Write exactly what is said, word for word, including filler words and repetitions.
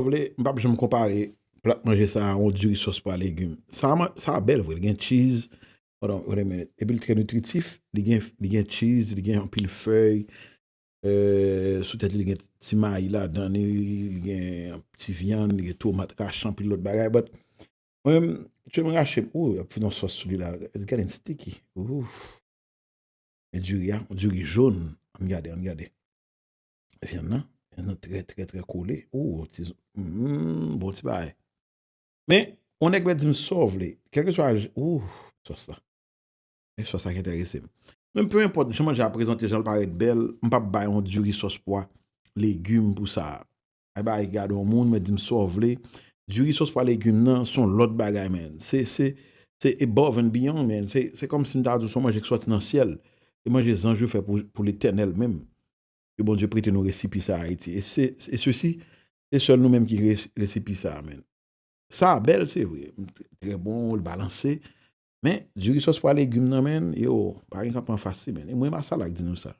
Vle, m p ap janm konpare plat manje sa a yon diri sòs pwa legim. Sa, sa bèl vre, li gen cheese. Hold on, wait a minute. Epi l trè nitritif, li gen, li gen cheese, li gen anpil fèy. Euh, sou tèt li, li gen ti mayi ladan li, li gen ti vyann, li gen tomat, rache, anpil lòt bagay. But, mwen menm, tchè m rache m, ooh, y ap fin yon sòs sou li la. It's getting sticky. Ouf. Men diri a, yon diri jòn. Ann gade, ann gade. Vyann nan, vyann nan trè, trè, trè kole. Ooh, ti, mm, bon ti bagay. Men, yon nèg mèt di m sa w vle. Kèlkeswa, ooh, sòs la. Men sòs la ki enterese m. Men peu importe, jan manje a prezante, jan l parèt bèl, m p ap bay yon diri sòs pwa legim pou sa. Ay bay gade yon moun, mèt di m sa w vle. Diri sòs pwa legim nan, se yon lòt bagay, man. Se, se, se above and beyond, man. Se, se kòmsi m ta di w se yon manje ki sòti nan syèl. Se manje zanj yo fè pou, pou Letènèl menm. Ke Bondye prete nou resipi sa a Ayiti. E se, e sesi, se sèl nou menm ki re-, resipi sa a, man. Sa a bèl, se vre. Trè bon, l balanse. Men, diri sòs pwa legim nan, man, yo, pa gen k ap pran fas li, man. E mwen, Masala k di nou sa.